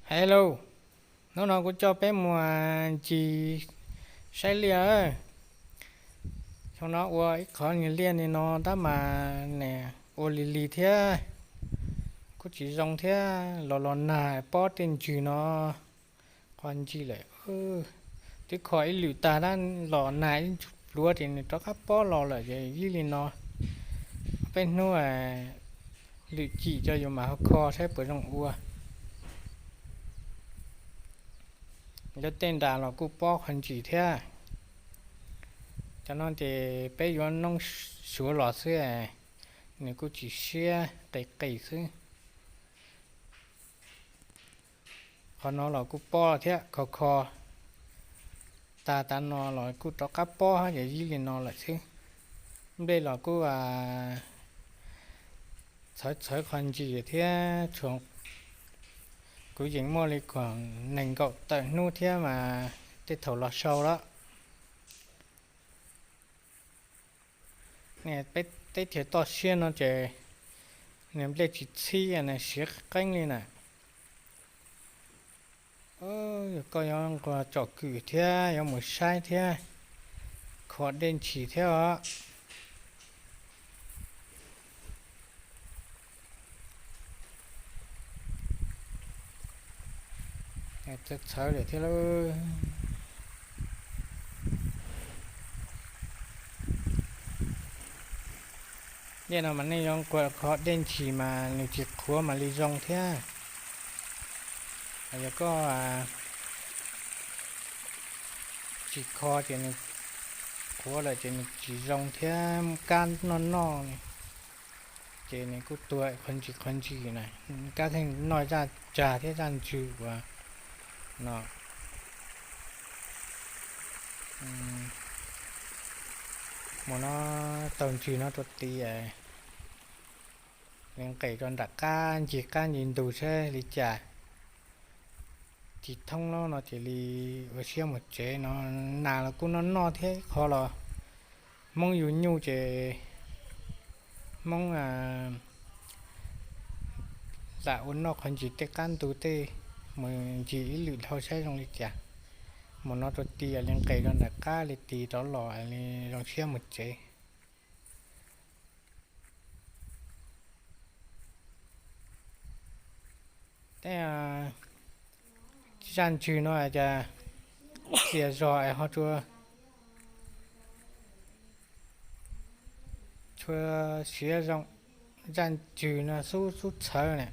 Hello, hnub no kuv coj peb mus ncig saib liaj. Xyoo no ua ib qho niag liaj li no tab mas ua lig lig thiab, kuj tsis zoo thiab, los los nag pob tej ntsws no qhov ncig lawm. Twb kho ib lwm tag tab los nag ib ntsug pluav ces nws rov qab pob los lawm ces yij li no. Peb hnub lwm cim coj yus mam ho kho saib puas zoo ua. Lawv tej nram los kuj pob qhov ntsis thiab. Cov no ces peb yuav noob suav los xwb, nws kuj tsis siab, qis qis xwb. Qhov no los kuj pob thiab, kho kho tag tav no los kuj rov qab pob ces yij li no lawm xwb. Nplej los kuj txhawv txhawv qhov ntsis thiab. Kuv yeej muaj li kaum nees nkaum tawm hnub thiab mas tej thaum los sau lawm. Peb teb chaws toj siab no ces nws nplej tsis txhib, nws siav qeeb li na. Yog koj yuav nquag tsom kwm thiab yuav mus saib thiab, kho dej ntsis thiab os. Txhawv lawm thiab lauj. Dej no mas nej yuav nquag kho dej ntsis mas nws tsis qhuav mam li zoo thiab. Yog koj tsis kho ces nws qhuav lawm ces nws tsis zoo thiab, kab noj noj ces nws kuj tuag qhov ntsis qhov ntsis na. Kab theej noj zaj tsag thiab zaj ntsws uas no. Mus no, taug ntsws no rau tid, li nqes rau nram qab ncig qab ncig ntug saib li cas. Tsis thoob no ces li ua siab mus tsev no. Nas los kuj noj noj thiab, qhov los Hmoob yug nyuj ces Hmoob lam ua noj qhov ntsis tej qab ntug tej, mus ncig ib lwm dhau saib zoo li cas. Mus no rau tid li nqes rau nram qab li tid rov los li zoo siab mus tsev. Tej zaj ntsws no cas txias zog es ho tsuas, tsuas siav zoo, zaj ntsws no xub xub txhawv na.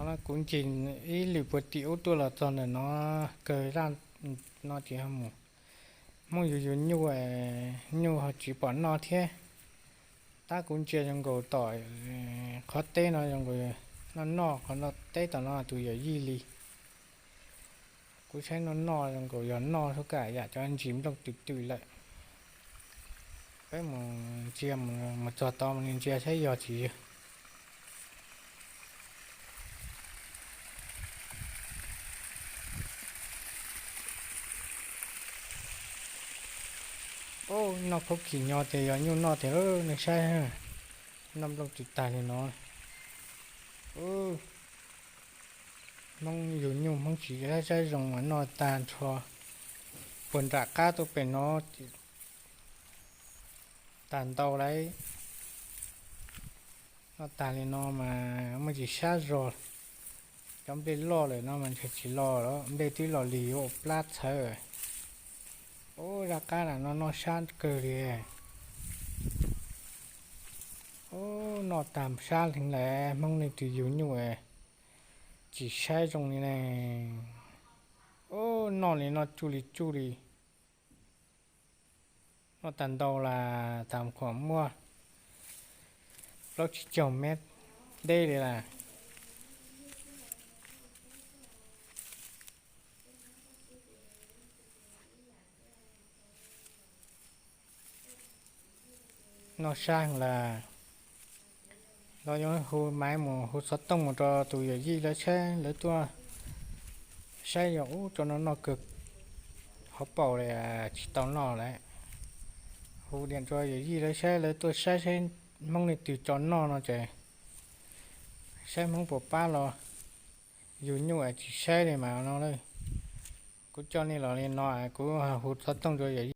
No kuv ncig ib lwm puag tim ub tuaj los txog ntawm no, kawg zaj no ces mus, Hmoob yug yug nyuj, nyuj ho tsis pom noj thiab. Tab kuv ntsia zoo nkaus tom qhov teb no zoo nkaus noj noj, qhov teb tom no tus yawm yij li. Kuv saib noj noj zoo nkaus yog noj suab kaj yam cov ntsis nplooj twm twm lawm. Peb mus ntsia, mus txog tod mus ntsia saib yog tsis yog. Noj khaub khim nyo tias yog nyuj noj tiag, nej saib, noj nplooj twm tag li no. Hmoob yug nyuj Hmoob tsis saib zoo mas noj tag nrho. Puag nram qab tuaj pem no tag ntau lauj. Noj tag li no mas muaj tsis sab zog. Cov nplej loj lawm no mas ntshe tsis los lawm, nplej twb los lig yuav ua plab txhawv. Ub, zaj qab no noj sab kawg li. Ub, noj tag sab heev lawm, Hmoob leej twg yug nyuj tsis saib zoo li ne. Ub, noj li noj tsuj li tsuj li. Noj tag ntau las tag khuam muaj plaub tsib caug mev deb li las. Noj sab lawm, los yuav hu maiv mus hu xov tooj mus rau tus yawm yij lawv saib lawv tuaj saib yog ub tso no noj kawg, hauv paus li tsis tau noj lawm. Hu diam rau yawm yij lawv saib lawv tuaj saib saib Hmoob leej twg tso noj no ces saib Hmoob puas pab los, yus nyuj es tsis saib li mas no. Kuv coj nej los li no, kuv hu xov tooj rau yawm